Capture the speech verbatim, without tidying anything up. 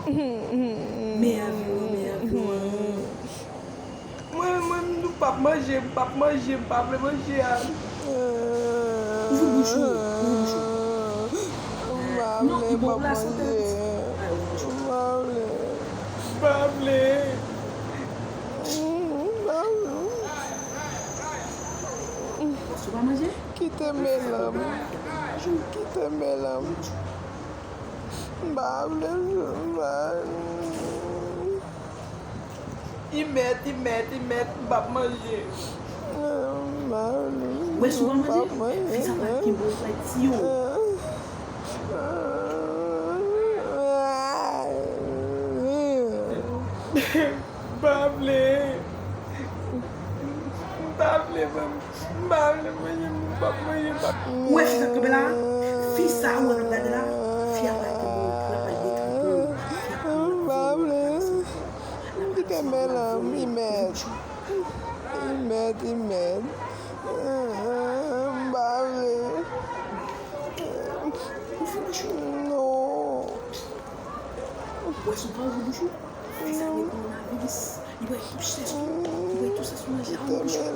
Men avyon an, men avyon an. Mwen, mwen, m p ap manje, m p ap manje, m pa vle manje a. Ouvri bouch ou, ouvri bouch ou. Non, li bon pou lasante. Ay, ouvri bouch ou. M pa vle. M pa vle. Ou pa manje? Kite men lan m. Kite men lan m. M pa vle, m pa vle. Imèt, imèt, imèt, m p ap manje. M pa vle. Wè si w pa manje, fi sa pral kenbe w, pral tiye w. M pa vle. M pa vle, m pa vle manje, m p ap manje, m p ap. Ou wè fi sa k kanpe la? Fi sa ou wè k ap gade la? Fi a pral kenbe w, l ap pral detwi kò w. M pa vle. Kite men lan m, imèt. Imèt, imèt. M pa vle. Non. Ou wè si w pa ouvri bouch ou? Fi sa gen kowonaviris. Li bay tout sès tou. Li bay tout sès ou manje a, ouvri bouch ou.